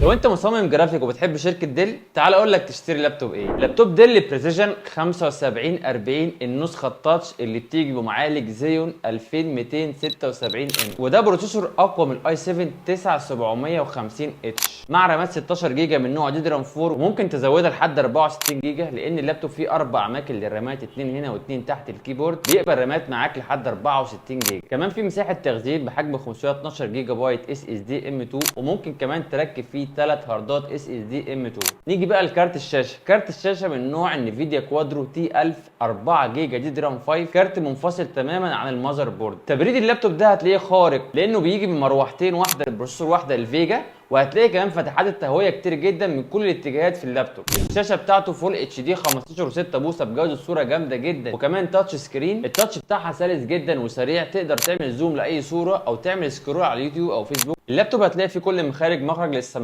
لو انت مصمم جرافيك وبتحب شركة Dell، تعال اقول لك تشتري لابتوب ايه. لابتوب Dell Precision 7540 النسخة ال touch اللي بتيجي بمعالج Xeon 2276 M، وده processor اقوى من ال i7 9750 H مع رامات 16 جيجا من نوع DDR 4، وممكن تزودها لحد 64 جيجا لان اللابتوب فيه اربع اماكن للرامات، اثنين هنا واثنين تحت ال keyboard، بيقبل رامات معاك لحد 64 جيجا. كمان في مساحة تخزين بحجم 512 جيجا بايت SSD M 2، وممكن كمان تركب فيه ثلاث هاردات SSD M 2. نيجي بقى لكارت الشاشه. كارت الشاشة من نوع Nvidia Quadro T 1000 4 جيجا DDR 5، كارت منفصل تماما عن ال motherboard. تبريد اللابتوب ده هتلاقيه خارق لانه بيجي بمروحتين، واحدة لل processor واحدة لل VGA، وهتلاقي كمان فتحات التهويه كتير جدا من كل الاتجاهات في اللابتوب. الشاشة بتاعته full HD 15.6 بوصه بجوده صوره جامدة جدا، وكمان touch screen، ال touch بتاعها سلس جدا وسريع، تقدر تعمل zoom لاي صوره او تعمل scroll على اليوتيوب او فيسبوك. اللابتوب هتلاقي فيه كل مخارج، مخرج للسماعات.